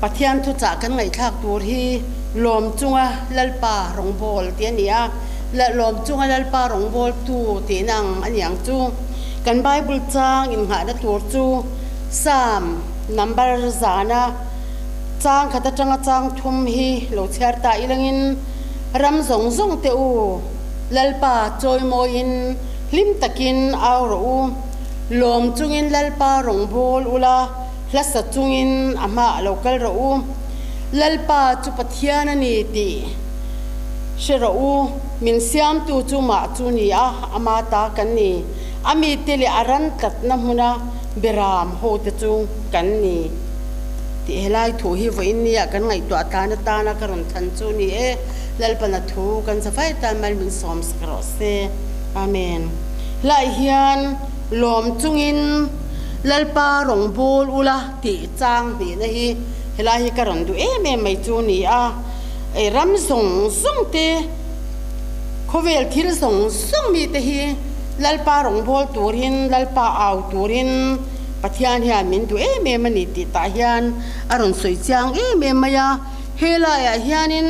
Pathian thuchah kan ngaihthlak tur hi lawm chunga Lalpa rawngbâwl tih a ni a, lawm chunga Lalpa rawngbâwltu tihna ang a ni ang chu. Kan Bible chang innghahna tur chu Psalm number zana chang khat atanga chang thum hi lo chhiar ta ilangin ram zawng zawng te u Lalpa chawimawiin hlim takin au rawh u, lawm chungin Lalpa rawngbâwl ula, Hla sa chungin a hmaah lo kal rawh u. Lalpa chu Pathian a ni tih hre rawh u. Min siamtu chu mah chu ni a, ama ta kan ni. A mite leh a ran tlatna hmuna beram hote chu kan ni tih helai thu hi vawiin nia kan ngaihtuah tlan atana ka rawn thlan chu ni e. Lalpana thu kan zafai tan mal min sawm sak rawh se. Amen. Hlaiah hian lawm chungin. Lalpa rawngbâwl ula tih chang hnihna hi helai hi ka rawn duh em em mai chu ni a, ei ram zawng zawng te, khawvel thil zawng zawng mite hi Lalpa rawngbâwl turin, Lalpa au turin Pathian hian min duh em em a ni tih tah hian a rawn sawi chiang em em mai a. Helaiah hianin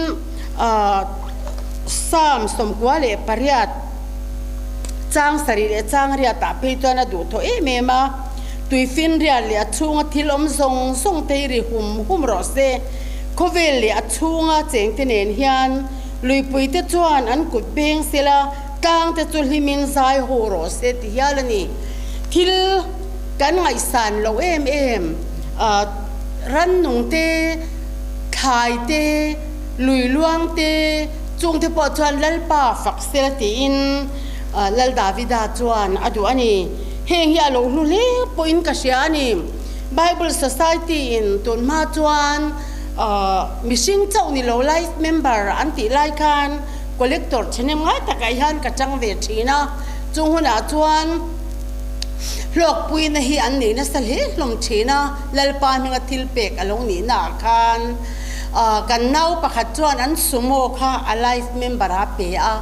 Psalm 98. Chang sarih leh chang riatah phei chuan a duh thaw em em a, tuifin riat leh a chhunga thil awm zawng zawng te hi ri hum hum rawh se. Khawvel leh a chhunga chengte nen hian luipui te chuan an kut beng sela tlang te chu hlimin zai ho rawh se ti hial a ni. Thil kan ngaihsan loh em em rannung te, thlai te, lui luang te, chungte pawh chuan Lalpa fak Sel tiin Lal Davida chuan a duh a ni. Heng hi a lo hlu hle pawhin ka hria a ni. Bible Society in tun hma chuan mihring chauh ni lo life member an tih lai khan collector thahnem ngai takah hian ka chang ve thin a. Chung hunah chuan hlawkpuina hi an nei nasa hle hlawm thin a, Lalpa hminga thil pek a lo nihnaah khan. Kan nau pakhat chuan an sumo kha a life member a pe a,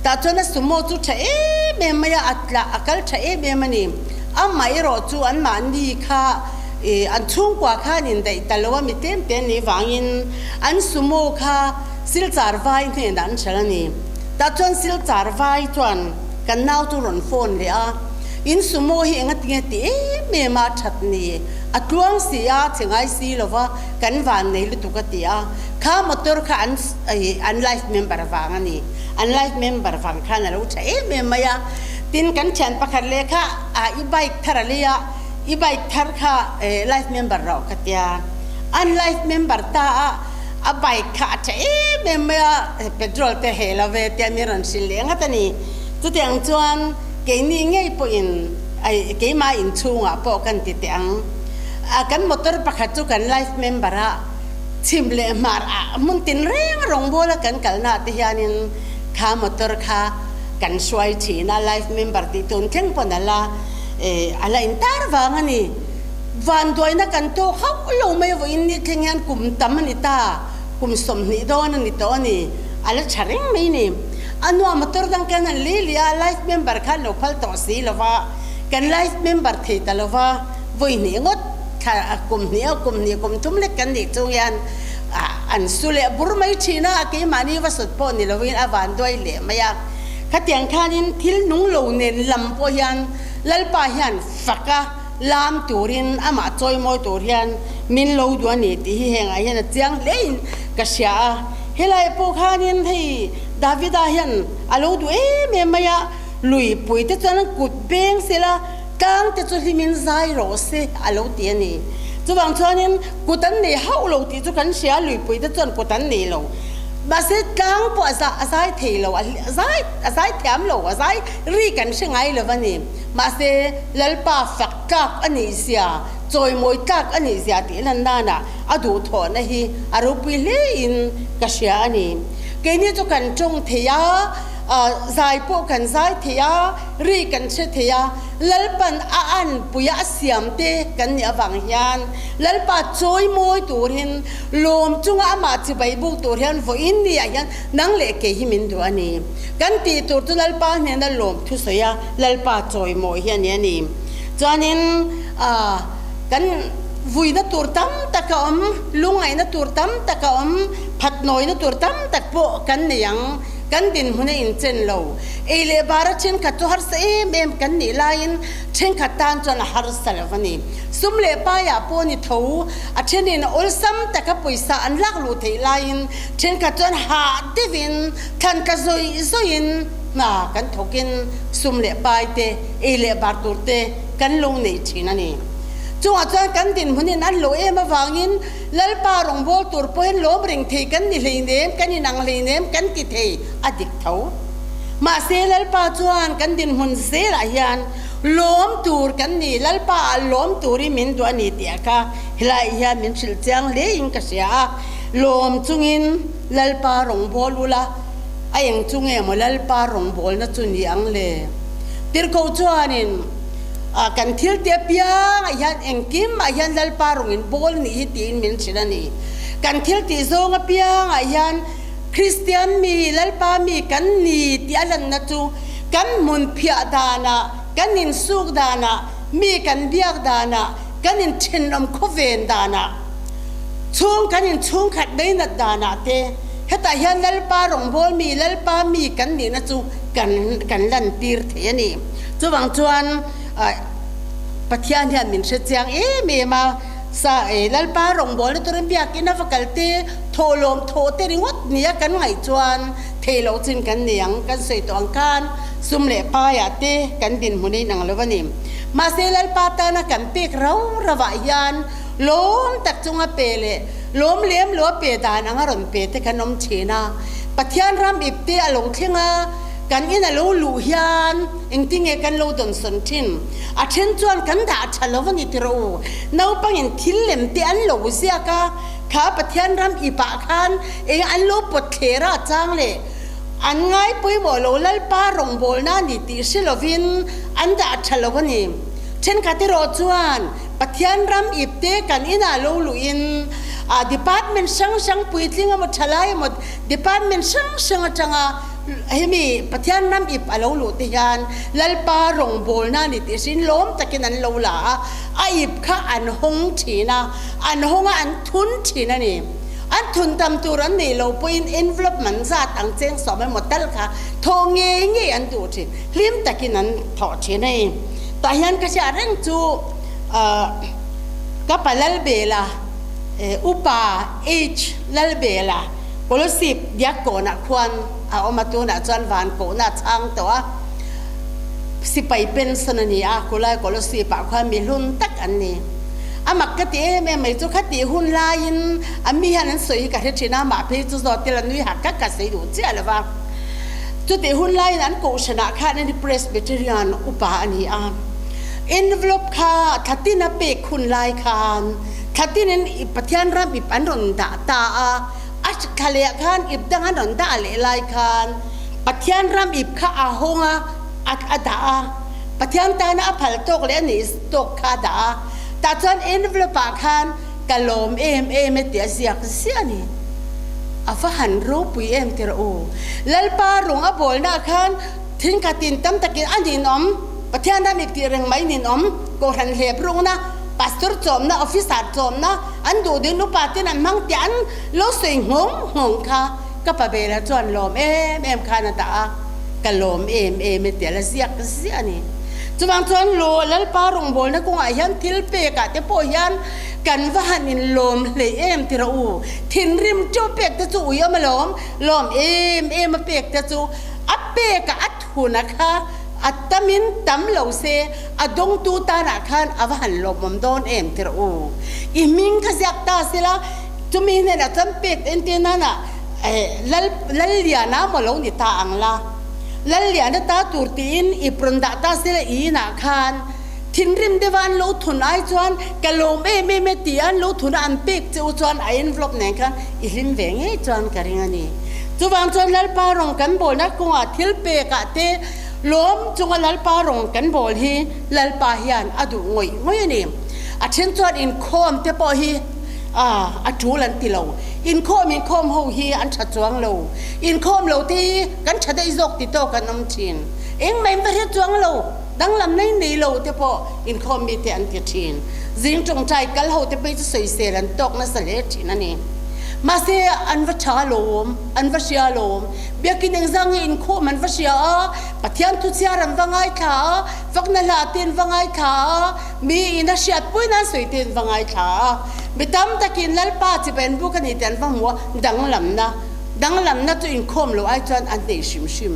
tah chuan a sumo chu tha em em mai a, a tla a kal tha em em a ni. Amah erawh chu anmahni kha ih an chhungkua khan indaih ta lo a, mi tlem te an nih vangin an sumo kha silchar vai hnenah an hralh a ni. Tah chuan silchar vai chuan kan nau chu rawn phone leh a, in sumo hi engatinge ti em em a that ni, a tluang si a, che ngai si lo va, Kan van nei lutuk a ti a, kha motor kha an an life member vang a ni, an life member vang khan a lo tha em em mai a, tin kan thian pakhat leh kha a i bike thar a lei a, i bike thar kha life member rawh ka tia, an life member ta a, a bike kha a tha em em mai a, petrol te heh lo ve tia min rawn hrilh leh ngat a ni, chutiang chuan keini ngei pawhin keimah inchhungah pawh kan ti teh ang. A kan motor pakhat chu kan life member a chhim leh hmar ah hmun tin reng rawngbawla kan kalna ah te hianin kha motor kha kan hruai thin a, life member tih tun thleng pawn a la a la intar vang a ni. Vanduaina kan tawk hauh lo mai vawiin ni thleng hian kum tam a ni ta, kum 20 dawn a ni tawh a ni, a la tha reng mai ni. A nuam motor dang kan han li li a, life member khan lo phal tawh si lo va, kan life member thei ta lo va. Vawi hnih ngawt thla kum hnih a kum hnih kum thum lek kan nih chung hian an su leh bur mai thin a, keimahni va sut pawh ni lovin a van duai leh mai a. Khatiang khanin thil nung lo nen lam pawh hian Lalpa hian fak a lam turin amah chawimawi tur hian min lo duh a ni tih hi hengah hian a chiang hlein ka hria a. Helai pawh khanin hei Davida hian a lo duh em em mai a, luipui te chuan an kut beng sela, Tlang te chu hlimin zai rawh se a lo ti a ni. Chuvang chuanin kut an nei hauh lo tih chu kan hria, luipui te chuan kut an nei lo. Mahse tlang pawh a zai thei lo, a zai a zai thiam lo, a zai ri kan hre ngai lo a ni. Mahse Lalpa fak tlak a nih zia, chawimawi tlak a nih zia tih lan nana a duhthawhna hi a ropui hlein ka hria a ni. Keini chu kan tawng thei a, zai pawh kan zai thei a, Ri kan hre thei a, Lalpan a anpuia a siam te kan nih avang hian Lalpa chawimawi turin lawm chunga amah chibai buk tur hian vawiin ni ah hian nang leh kei hi min duh a ni. Kan tih tur chu Lalpa hnena lawm thusawi a, Lalpa chawimawi hi a ni a ni. Chuanin kan Vuina tur tam tak a awm, lungngaihna tur tam tak a awm, phatnawina tur tam tak pawh kan nei ang. Kan dinhmun a inchen lo. Ei leh bara thenkhat chu harsa em em kan nih laiin thenkhat tan chuan a harsa lo a ni. Sum leh paiah pawh ni tho, a thenin awlsam taka pawisa an lak luh theih laiin thenkhat chuan hah deuhin thlan tla zawih zawihin hna kan thawkin sum leh pai te, ei leh bar tur te kan lo nei thin a ni. Chungah chuan kan dinhmunin an lo em avangin Lalpa rawngbâwl tur pawhin lawm reng thei kan ni hleinem, kan inang hleinem kan ti thei a dik tho. Mahse Lalpa chuan kan dinhmun zelah hian lawm tur kan ni, Lalpa ah lawm turin min duh a ni tih a kha helaiah hian min hrilh chiang hlein ka hria a. Lawm chungin Lalpa rawngbâwl ula, a eng chu nge maw Lalpa rawngbâwlna chu ni ang le? Tirhkoh chuanin. A kan thil te apiangah hian engkimah hian Lalpa rawngin bawl nih hi tiin min hrilh a ni. Kan thil tih zawng apiangah hian Kristian mi, Lalpa mi kan ni tih a lanna chu kan hmun phiah danah, kan insuk danah, mi kan biak danah, kan inthenawm khawven danah, chhung kan inchhungkhat leinat danah te hetah hian Lalpa rawngbâwl mi, Lalpa mi kan nihna chu kan kan lantir thei a ni. Chuvang chuan Pathian hian min hre chiang em em a, sa e Lalpa rawngbawlna turin biakin a va kal te, thawhlawm thawh te ringawt nia kan ngaih chuan theih loh chin kan nei ang, kan sawi tawh ang khan sum leh paiah te kan dinhmun a inang lo a ni. Mahse Lalpa tana kan pek rau rauah hian lawm tak chunga pe leh lawm lem lo a pe dan anga rawn pe te kan awm thin a, Pathian ram ip te a lo thleng a, Kan in a lo luh hian engtinge kan lo dawnsawn thin? A then chuan kan dah tha lo a ni tiraw u. Naupangin thil lem te an lo ziak a, kha Pathian ram ipah khan eng an lo pawt thler a chang leh an ngai pawimawh lo Lalpa rawngbawlna a ni tih hre lovin an dah tha lo a ni. Thenkhat erawh chuan Pathian ram ip te kan inah lo luhin a department hrang hrang puitling emaw thalai emaw department hrang hrang atanga Hemi Pathian ram ip a lo luh te hian Lalpa rawngbawlna a ni tih hriin lawm takin an lo la a, a ip kha an hawng thin a, an hawng a an thun thin a ni. An thun tam tur an neih loh pawhin envelope man zat ang cheng sawm emaw tal kha thawh ngei ngei an duh thin, hlim takin an thawh thin a ni. Tah hian ka hriat reng chu ka pa Lalbela, Upa H Lalbela, Kolasib Diakkawnah khuan a awm a, tunah chuan van kohna a chhang tawh a, sipai pension a ni a, khulai Kolasib-ah khuan mi hlun tak an ni. A mak ka ti em em mai chu khatih hun laiin a mi hian an sawi hi ka hre thin a, mah phei chu zawt ila nui hak hak ka sawi duh chiah lo va. Chutih hun laiin an kohhranah khan a ni Presbyterian upa a ni a, envelope kha thlatin a pek hun lai khan Thlatinin Pathian ram ip an rawn dah ta a, a thla leh khan ip dang an rawn dah leh lai khan Pathian ram ip kha a hawng a, a dah a, Pathian tana a phal tawk leh a nih tawk kha a dah a, tah chuan envelope ah khan ka lawm em em e tih a ziak ziah a ni. A va han ropui em tirh u. Lalpa rung a bawlnaah khan Thenkhatin tam takin a ninawm, Pathian ram ip tih reng mai ninawm, Kohhran hlep rukna, Pastor chawmna, Officer chawmna, an duh duhin upa ten an hmang tih an lo sawi nghawng nghawng kha ka pa Bela chuan lawm em em khan a dah a, ka lawm em em e tia la ziak ziah a ni. Chuvang chuan law Lalpa rawngbawlna kawngah hian thil pekah te pawh hian kan va han inlawm hleih em ti rawh u, thinrim teuh pek te chu ui awm alawm, lawm em em a pek te chu A pek a a thuna kha a tamin tam lo se a dawngtu tanah khan a va han lawmawm dawn em ti rawh u. I hming kha ziak ta sela chumi hnenah chuan pek entir nana Lal Lalliana maw lo ni ta ang la, Lalliana ta tur tiin i rawn dah ta sela i inah khan thinrim deuha an lo thun ai chuan ka lawm em em e tia an lo thuna an pek che u chuan a envelope nen khan i hlim ve ngei chuan ka ring a ni. Chuvang chuan Lalpa rawng kan bawlna kawngah thil pekah te lawm chunga Lalpa rawng kan bawl hi Lalpa hian a duh ngawih ngawih a ni. A then chuan inkhawm te pawh hi a tul an ti lo. Inkhawm inkhawm ho hi an tha chuang lo. Inkhawm lo te hi kan tha daih zawk ti tawk an awm thin. Engmah in va hre chuang lo. Danglam nei nei lo te pawh inkhawm mite an ti thin. Zing tawngtai kal ho te phei chu sawisel an tawk nasa hle thin a ni. Mahse, an va tha alawm, an va hria alawm. Biakin engzah nge inkhawm an va hria a, Pathian thuchhiar an va ngaithla a, fakna hla te an va ngaithla a, mi in a hriatpui nan sawi te an va ngaithla a. Mi tam takin Lalpa chibai an buk a ni tih an va hmu a, danglamna, danglamna chu inkhawm loh ai chuan an nei hrim hrim.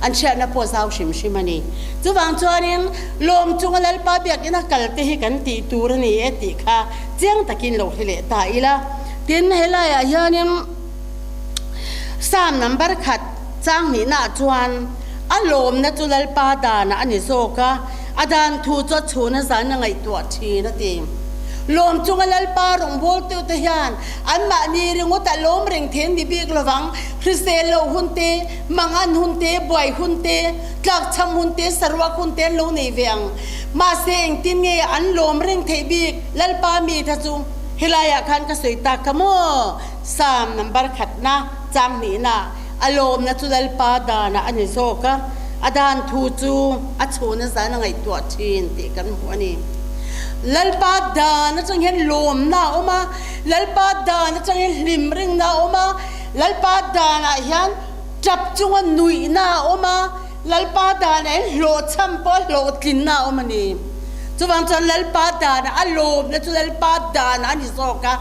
An hriatna pawh zau hrim hrim a ni. Chuvang chuanin lawm chunga Lalpa biakina kal te hi kan tih tur a ni e tih kha chiang takin lo hre leh ta ila. Tin, helaiah hianin Psalm number khat chang hnihnaah chuan a lawmna chu Lalpa danah a ni zawk a, a dan thu chu a chhun a zan a ngaihtuah thin a ti. Lawm chunga Lalpa rawngbawltute hian anmahni ringawtah lawm reng thei an ni bik lovang, hrisel loh hun te, Mangan hun te, buai hun te, tlakchham hun te, saruak hun te an lo nei ve ang. Mahse engtin nge an lawm reng theih bik Lalpa mi tha chu helaiah khan ka sawi tak kha maw? Psalm number khatna chang hnihna a lawmna chu Lalpa danah a ni zawk a, a dan thu chu a chhun a zan a ngaihtuah thin tih kan hmu a ni. Lalpa dan atang hian lawmna a awm a, Lalpa dan atang hian hlim ringna a awm a, Lalpa danah hian tap chunga nuihna a awm a, Lalpa danah hian hlawhchham pawh hlawhtlinna a awm a ni. Chuvang chuan Lalpa danah a lawmna chu Lalpa danah a ni zawk a.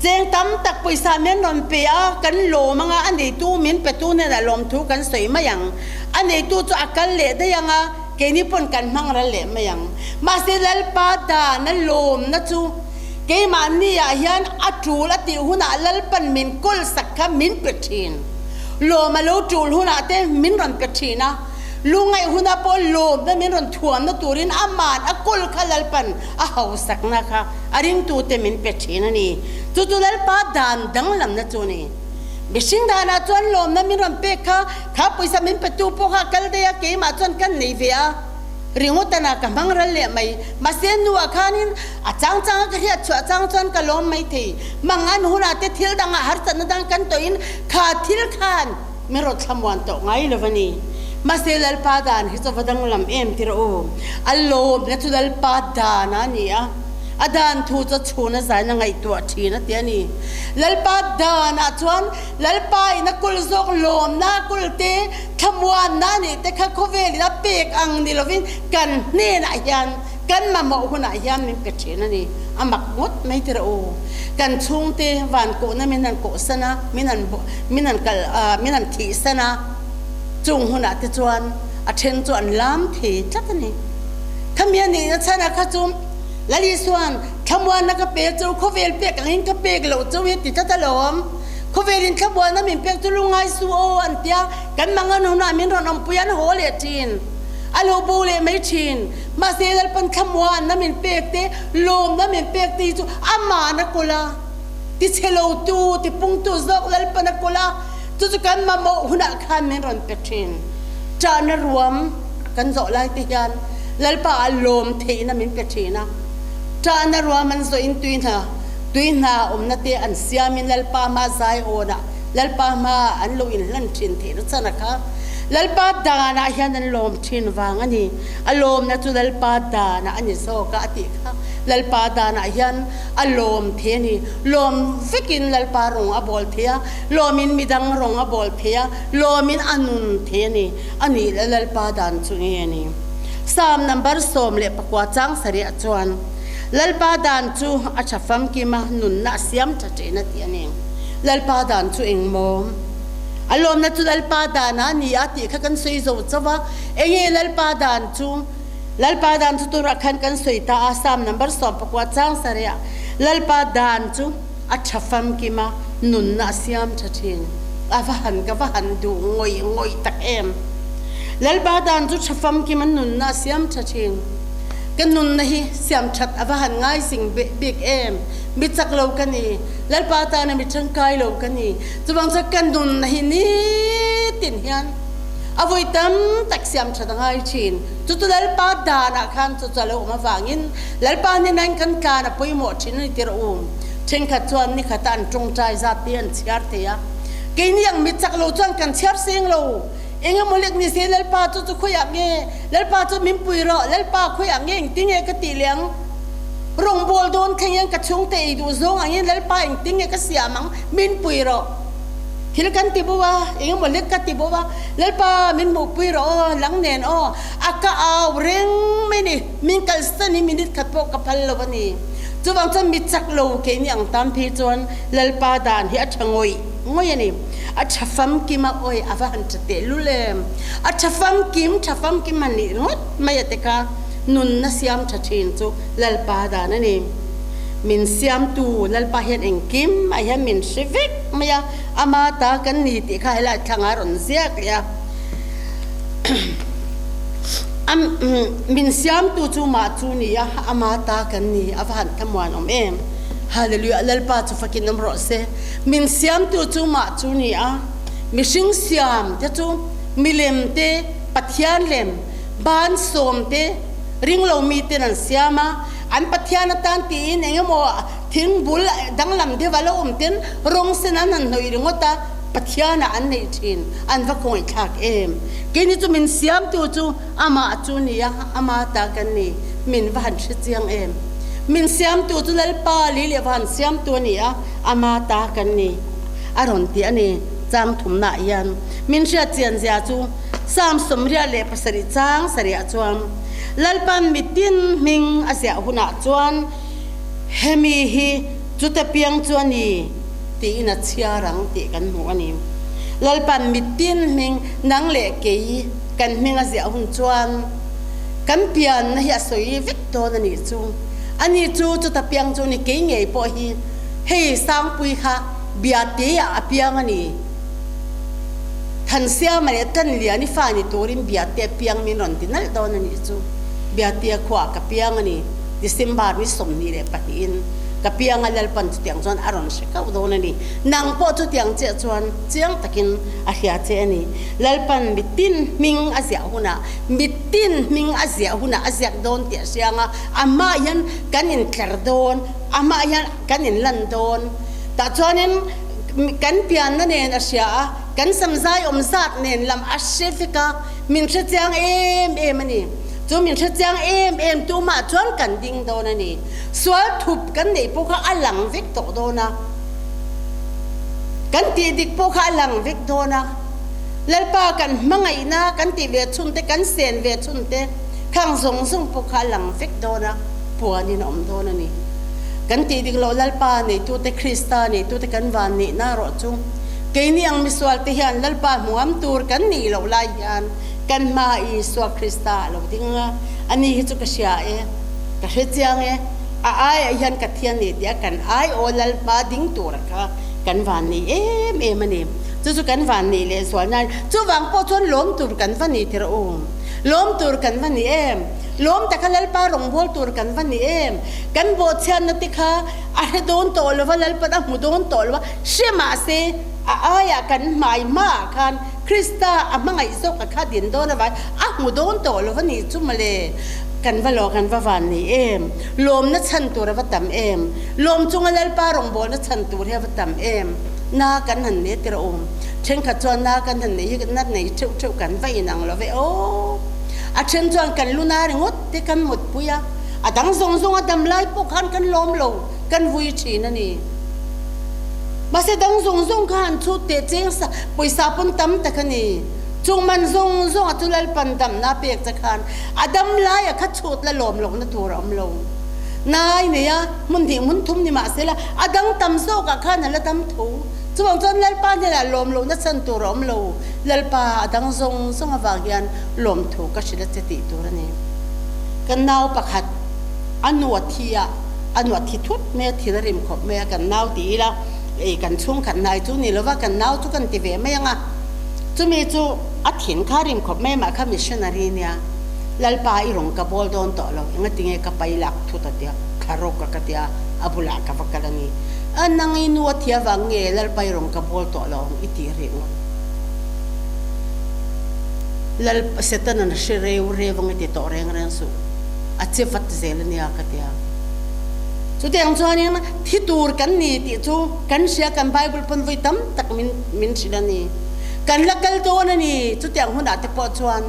Cheng tam tak pawisa min rawn pe a, kan lawm anga a neitu min petu hnenah lawmthu kan sawi mai ang. A neitu chu a kal leh daih anga keini pawn kan hmang ral leh mai ang. Mahse Lalpa dana lawmna chu Keimahni-ah hian a tul a tih hunah Lalpan min kawlsak kha min pe thin. Lawm a lo tul hunah te min rawn pe thin a, lungngaih hunah pawh lawmna min rawn thuamna turin aman a kawl kha Lalpan a hausakna kha a ringtute min pe thin a ni. Chu chu Lalpa dan danglamna chu a ni. Mihring danah chuan lawmna min rawn pek kha, kha pawisa min petu pawh kha a kal daih a, keimah chuan kan nei ve a. Ringawtana ka hmang ral leh mai. Mahse nuah khanin a chang changa ka hriat chhuah chang chuan ka lawm mai thei. Mangan hunah te thil dangah harsatna dang kan tawhin kha thil khan min rawn thlamuan tawh ngai lo a ni. Mahse Lalpa dan hi chu va danglam em tir u. A lawmna chu Lalpa dan a ni a, a dan thu chu a chhun a zain a ngaihtuah thin a ti a ni. Lalpa danah chuan Lalpa in a kul zawk lawmna a kul te, Thlamuanna nih te kha khawvelin a pek ang ni lovin kan hnenah hian kan mamawh hunah hian min pe thin a ni. A mak ngawt mai tirh u. Kan chhungte van kohna min han kohsan a, min han min han kal min han thihsan a, chung hunah te chuan a then chu an lam thei tlat a ni. Khami a nihna chhanah kha chu Lal Isua'n thlamuanna ka pe chu khawvel pek angin ka pek loh chu hi ti tlat alawm. Khawvelin thlamuanna min pek chu lungngai su aw an tia, kan mangan hunah min rawn awmpui an haw leh thin. A lo bo leh mai thin. Mahse Lalpan thlamuanna min pek te, lawmna min pek te hi chu amahn a kawl a, ti chhe lo tu, ti pung tu zawk Lalpan a kawl a, chu chu kan mamawh hunah khan min rawn pe thin. Ṭahna ruam kan zawh lai te hian Lalpa ah lawm theihna min pe thin a, ṭahna ruam an zawhin tui hna, Tui hna awmna te an siamin Lalpa hma zaiawnah Lalpa hma an lo inhlan thin theihna chan a kha. Lalpa danah hian an lawm thin vang a ni. A lawmna chu Lalpa danah a ni zawk a a tih kha. Lalpa danah hian a lawm thei a ni. Lawm vekin Lalpa rawng a bawl thei a, lawmin midang rawng a bawl thei a, lawmin a nun thei a ni. A nih leh Lalpa dan chu nge a ni? Psalm number 14 chang sarih chuan. Lalpa dan chu a tha famkim a, nunna a siam tha thin a ti a ni. Lalpa dan chu eng maw? A lawmna chu Lalpa dan a ni a tih kha kan sawi zo chauh a. Enge Lalpa dan chu? Lalpa dan chu turah khan kan sawi ta a, Psalm number 19 chang sarih ah Lalpa dan chu a tha famkim a, nunna a siam tha thin. A va han ka va han duh ngawih ngawih tak em! Lalpa dan chu tha famkim a, nunna a siam tha thin. Ka nunna hi siam that a va han ngai sing bik em? Mi chak lo ka ni, Lalpa tana mi tangkai lo ka ni. Chuvang chuan ka nunna hi nitin hian a vawi tam tak siam that a ngai thin. Chu chu Lalpa danah khan chu chu a lo awm avangin Lalpa hnenain kan tlan a pawimawh thin a ni tirh u. Thenkhat chuan nikhata an tawngtai zat te an chhiar thei a. Keini ang mi chak lo chuan kan chhiar seng lo. Engemaw lek ni se Lalpa chu chu khawiah nge? Lalpa chu min pui rawh, Lalpa khawiah nge engtin nge ka tih leh ang? Rawngbâwl dawn thleng hian ka chhungte ei duh zawng angin Lalpa engtin nge ka siam ang? Min pui rawh. Thil kan ti bo a, engemaw lek ka ti bo a, Lalpa min hmuhpui rawh aw, lang nen aw, a ka au reng mai ni, min kalsan hi minute khat pawh ka phal lo a ni. Chuvang chuan mi chak lo keini ang tan phei chuan Lalpa dan hi a tha ngawih ngawih a ni. A tha famkim a, awi a va han tha tehlul em! A tha famkim, tha famkim han nih ringawt mai a te kha nunna siam tha thin chu Lalpa dan a ni. Min siamtu Lalpa hian engkim ah hian min hre vek mai a, ama ta kan ni tih kha helai thlangah a rawn ziak leh a. Min siamtu chu mah chu ni a, ama ta kan ni, a va han thlamuan awm em! Hallelujah, Lalpa chu fakin awm rawh se. Min siamtu chu mah chu ni a, mihring siam te chu milem te, Pathian lem, ban sawm te, ringlo miten an siam a, An Pathian atan tiin eng emaw thing bul danglam deuh a lo awm ten rawng sen an han hnawih ringawt a, Pathianah an neih thin, an va khawngaihthlak em. Keini chu min siamtu chu amah chu ni a, ama ta kan ni, min va han hre chiang em. Min siamtu chu Lalpa lei leh va han siamtu a ni a, ama ta kan ni, a rawn ti a ni. Chang thumnaah hian min hriat chian zia chu Psalm 77 chang sarih chuan, Lalpan mitin hming a ziah hunah chuan hemi hi chuta piang chu a ni tiin a chhiar ang tih kan hmu a ni. Lalpan mitin hming nang leh kei kan hming a ziah hun chuan kan pianna hi a sawi vek dawn a nih chu. Ani chu chuta piang chu a ni, kei ngei pawh hi hei Sangpui kha Biate-ah a piang a ni. Thansiama leh Tanliani fa ni turin Biate piang min rawn ti nalh dawn a nih chu. Biate khuaah ka piang a ni. December ni 22 in ka piang a, Lalpan chutiang chuan a rawn hre kauh dawn a ni. Nang pawh chutiang chiah chuan chiang takin a hria che a ni. Lalpan mitin hming a ziah hunah, mitin hming a ziah hunah a ziak dawn tih a hriang a, amah hian kan intler dawn, amah hian kan inlan dawn. Tah chuanin Kan pianna nen a hria a, kan samzai awm zat nen lam a hre vek a, min hre chiang em em a ni. Chu min hre chiang em em tumah chuan kan ding dawn a ni. Sual thup kan neih pawh kha a lang vek tawh dawn a, kan tih dik pawh kha a lang vek dawn a. Lalpa kan hmangaihna kan tih ve chhun te, kan sen ve chhun te, khang zawng zawng pawh kha a lang vek dawn a, puanin a awm dawn a ni. Kan tih dik loh Lalpa neitute Krista neitute kan van nihna erawh chu keini ang misualte hian Lalpa hmuam tur kan nih loh lai hian kan hma Isua Krista a lo ding ang a, ani hi chu ka hria e, ka hre chiang e, a aiah hian ka thian ni tih a kan ai aw Lalpa ding tura kha kan van ni em em a ni. Chu chu kan van nih leh zual nan chuvang pawh chuan lawm tur kan va ni tirh u, lawm tur kan va ni em, lawm taka Lalpa rawngbâwl tur kan va ni em. Kan bawhchhiatna te kha a hre dawn tawh lo va, Lalpan a hmu dawn tawh lo va, hre mah se a aiah kan hmai hmaah khan Krista a hmangaih zawk a kha din dawn avai a hmu dawn tawh lo va nih chu mawle. Kan va lo kan va van ni em? Lawmna chhan tur a va tam em? Lawm chunga Lalpa rawngbawlna chhan tur hi a va tam em? Na kan han nei tirh a awm. Thenkhat chuan na kan han nei hi na nei theuh theuh kan va inang lo ve aw. A then chuan kan lu na ringawt te kan mutpui a. A dang zawng zawng a dam lai pawh khan kan lawm lo, kan vui thin a ni. Mahse dang zawng zawng kha han chhut teh cheng sa, pawisa pawn tam tak a ni. Chung man zawng zawng a chu Lalpan damna a pek che khan a dam lai a kha chhut la lawm lohna tur a awm lo. Nai nei a, hmun hnih hmun thum ni mahse la a dang tam zawkah khan a la dam tho. Chuvang chuan Lalpa hnenah lawm lohna chhan tur a awm lo. Lalpa a dang zawng zawng avang hian lawmthu ka hrilh a che tih tur a ni. Kan nau pakhat a nu a thi a, a nu a thi thut mai a, thil a rim khawp mai a, kan nau ti ila ei kan chhungkhat hnai chu ni lova kan nau chu kan ti ve mai ang a, chumi chu a thin kha rim khawp mai mah kha missionary nia, Lalpa i rawn ka bawl dawn tawh lo, engatinge ka pai lak thut a tia, thla rawk a ka tia, a bulah ka va kal a ni, a nang i nu a thi avang nge Lalpa i rawn ka bawl tawh lo ang i tih rih ngawt. Lal Setanan a hre reu reu ang i ti tawh reng reng suh, a che vat zel a nia ka ti a. Chutiang chuanin thi tur kan ni tih chu kan hria, kan Bible pawn vawi tam tak min min hrilh a ni. Kan la kal dawn a ni, chutiang hunah te pawh chuan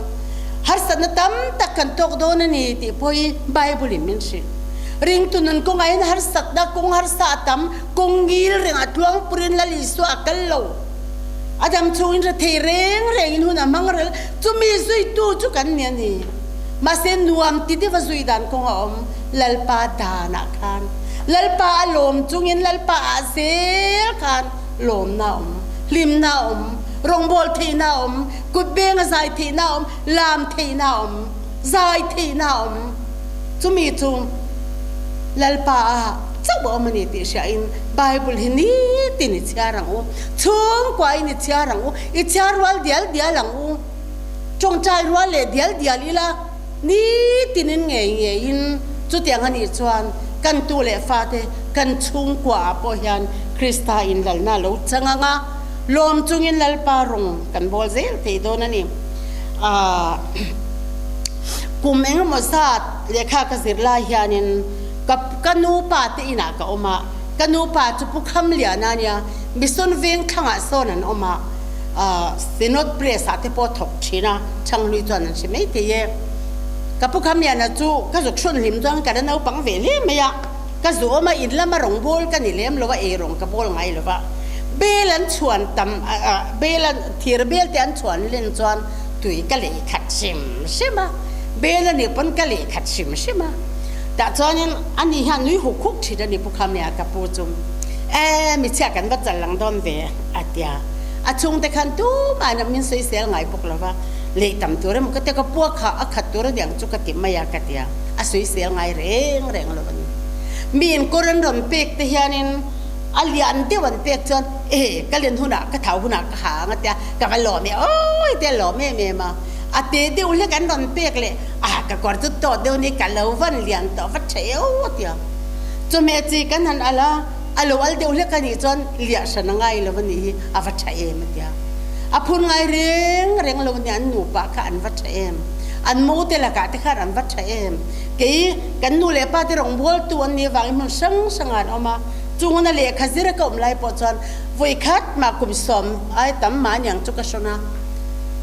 harsatna tam tak kan tawk dawn a ni tih pawh hi Bible in min hrilh. Ringtu nun kawngah hian harsatna kawng harsa a tam, kawng ngil reng a tluang purin Lal Isua a kal lo. A dam chhungin rethei reng rengin hun a hmang rel, chumi zuitu chu kan ni a ni. Mahse nuam ti deuha zui dan kawng a awm, Lalpa danah khan, Lalpa a lawm chungin Lalpa ah zel khan lawmna a awm, hlimna a awm, rawngbâwl theihna a awm, kut benga zai theihna a awm, lam theihna a awm, zai theihna a awm. Chumi chu Lalpa ah chauh a awm a ni tih hriain Bible hi nitin i chhiar ang u, chhungkuain i chhiar ang u, i chhiar rual dial dial ang u. Tawngtai rual leh dial dial ila nitinin ngei ngeiin chutiang a nih chuan kan tu leh fate kan chhungkua ah pawh hian Krista inlalna a lo chang ang a, lawm chungin Lalpa rawng kan bawl zel thei dawn a ni. Aah kum engemaw zat lehkha ka zir lai hianin ka ka nupa te inah ka awm a, ka nupa chu Pu Khamliana a nia, Mission Vengthlangah sawn an awm a. Synod Press ah te pawh thawk thin a, Chhanghlui chuan an hre mai thei e. Ka pu Khamliana chu ka zuk hrawn hlim chuan ka la naupang ve hle mai a, ka zu awm a, in lama rawng bawl ka ni lem lo a, ei rawng ka bawl ngai lo va. Bel an chhuan tam, bel an, thir bel te an chhuan len chuan tui ka lei khat hrim hrim a, bel a nih pawn ka lei khat hrim hrim a. Tah chuanin ani hian nui huk huk thin a ni Pu Khamliana ka pu chu, E, michhia kan va chal lang dawn ve. A ti a, a chhungte khan tumah in min sawisel ngai bawk lo va, lei tam tur emaw ka ti a, ka pua kha a khat tur aniang chu ka ti mai a ka ti a, a sawisel ngai reng reng lo a ni. Mi in kawr an rawn pek te hianin a lian deuh an pek chuan e ka len hunah ka thau hunah ka ha ang a ti a, ka va lawm e awi te a lawm em em a, a te deuh hlek an rawn pek leh a ka kawr chu tawt deuh a ni ka lo van lian tawh va tha eo a ti a, chawhmeh chi kan han al a. A lo al deuh hlek a nih chuan liah hran a ngai lo a nih hi a va tha em a tia. A phun ngai reng reng lo nia an nupa kha an va tha em. An mo te lakah te khan an va tha em. Kei kan nu leh pa te rawngbawltu an nih avangin hmun hrang hrangah an awm a. Chunguna lehkha zir a ka awm lai pawh chuan vawi khat mah kum sawm ai tam mah aniang chu ka hrawn a.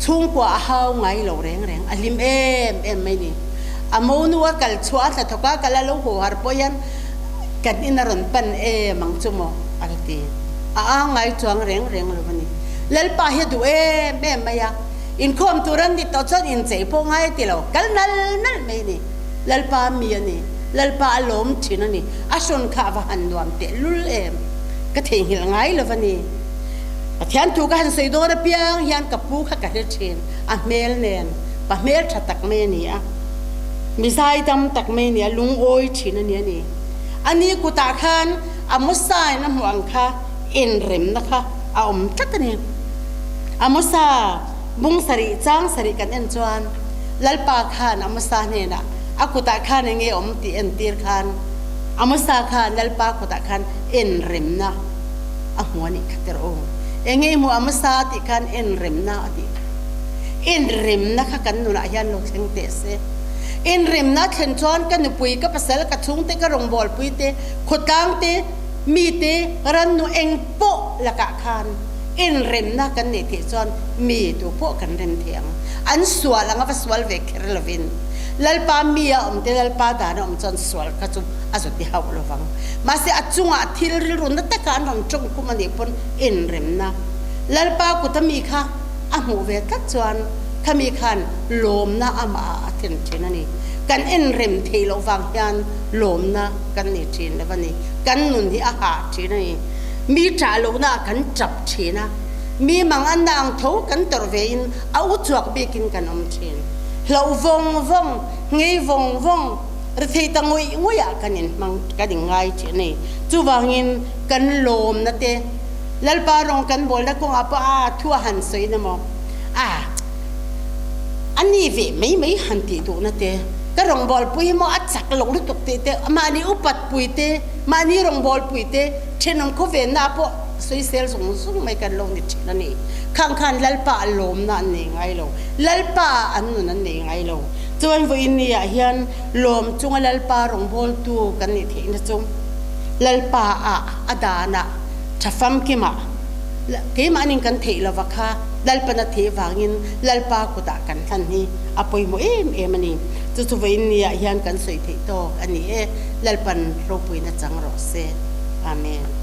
Chhungkua a hau ngai lo reng reng a hlim em em mai ni. A mo nu a kal chhuah a hnathawk a kal a lo haw har pawh hian Kan in a rawn pan em ang chu maw? a la ti. A ang ngai chuang reng reng lo a ni. Lalpa hi a duh em em mai a, inkhawm tur an ni tawh chuan inchei pawh ngai a ti lo, kal nal nal mai a ni. Lalpa mi a ni, Lalpa a lawm thin a ni, a hrawn kha a va han nuam teh lul em? Ka theihnghilh ngai lo a ni. Pathian thu ka han sawi dawn apiang hian ka pu kha ka hre thin, a hmel nen, pa hmel tha tak mai a ni a. Mi zaidam tak mai nia lungawi thin a ni a ni. A ni kutah khan Amosa in a hmuh ang kha inremna kha a awm tlat a ni. Amosa bung sarih chang sarih kan en chuan Lalpa khan Amosa hnenah a kutah khan enge awm tih entir khan Amosa khan Lalpa kutah khan inremna a hmu a nih kha tirh u. Enge i hmuh Amosa a tih khan inremna a tih kha. Inremna kha kan nunah hian lo thleng teh se. Inremna thlen chuan ka nupui, ka pasal, ka chhungte, ka rawngbawlpui te, khawtlang te, mi te, rannu eng pawh lakah khan inremna kan neih theih chuan mi tu pawh kan rem thei ang. An sual anga va sual ve kher lovin Lalpa mi a awm te, Lalpa dan a awm chuan sual kha chu a zawti hauh lovang. Mahse a chungah thil rilru na taka an rawn tawngkhum a nih pawn inremna Lalpa kuta mi kha A hmuh ve tlat chuan khami khan lawmna amah ah a thlen thin a ni. Kan enrem theih loh vang hian lawmna kan nei thin lo a ni. Kan nun hi a hah thin a ni. Mi ṭah lohna ah kan ṭap thin a, mi mang anna ang tho kan tawrh ve in a u chhuak bikin kan awm thin. Hlauh vawng vawng, ngei vawng vawng, rethei ta ngawih ngawih ah kan inhmang, kan inngai thin a ni. Chuvangin kan lawmna te. Lalpa rawng kan bawlna kawngah pawh a thu a han sawi na maw? A, a ni ve mai mai han tih duhna te, ka rawngbawlpui hi maw a chak lo lutuk tih te, mahni upatpui te, mahni rawngbawlpui te, thenawm khawvenna ah pawh sawisel zung zung mai kan lo ni thin a ni. Khang khan Lalpa a lawmna an nei ngai lo, Lalpa ah an nun an nei ngai lo. Chuan vawiin ni ah hian lawm chunga Lalpa rawngbawltu kan nih theihna chu Lalpa ah a danah, Tha famkimah keimahnin kan theih lova kha Lalpan a theh vangin Lalpa kutah kan hlan hi a pawimawh em em a ni. Chu chu vawiin niah hian kan sawi theih tawk a ni e. Lalpan ropuina chang rawh se. Amen.